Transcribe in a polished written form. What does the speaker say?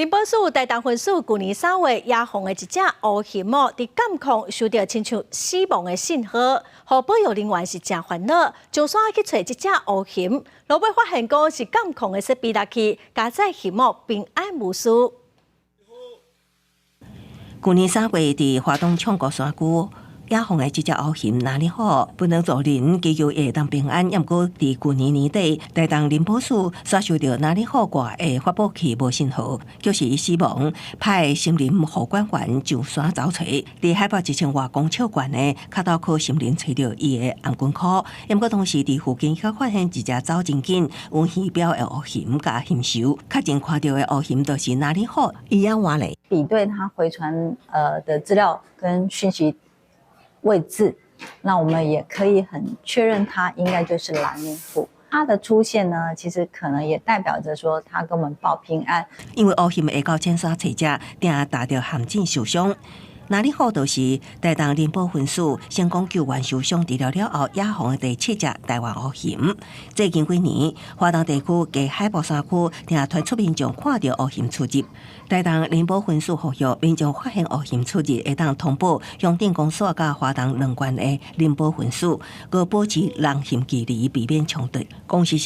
林保署台東分署舊年3月野放的一隻烏熊哦，佇監控收著親像死亡的信號，予保育人員是誠煩惱，上山去揣這隻烏熊，落尾發現講是監控的設備落去，佳哉熊哦平安無事。舊年3月，佇花東唱國山區野放的這隻烏熊哪裡好，本來主人祈求會當平安，毋過佇舊年年底，台東林保署煞收著哪裡好掛的發報器無信號，就是伊死亡，派森林護管員上山走揣，佇海拔1000外公尺懸的跤頭溪森林揣著伊的頷頸箍，毋過當時佇附近閣發現一隻走真緊有耳標的烏熊佮熊獸，確認看著的烏熊就是哪裡好，伊猶活咧。比對他回傳的資料跟訊息位置，那我們也可以很確認，它應該就是蘭陵虎。它的出現呢，其實可能也代表着說，它跟我們報平安。因為烏熊會到淺山揣食，定踏著陷阱受傷。哪裡好，就是台東林保分署成功救援受傷治療了後，野放的第七隻台灣烏熊。最近幾年，花東地區低海拔山區定傳出民眾看著烏熊出入。台東林保分署呼籲民眾發現烏熊出入，會當通報鄉鎮公所佮花東兩縣的林保分署，閣保持人熊距離，避免衝突。公視。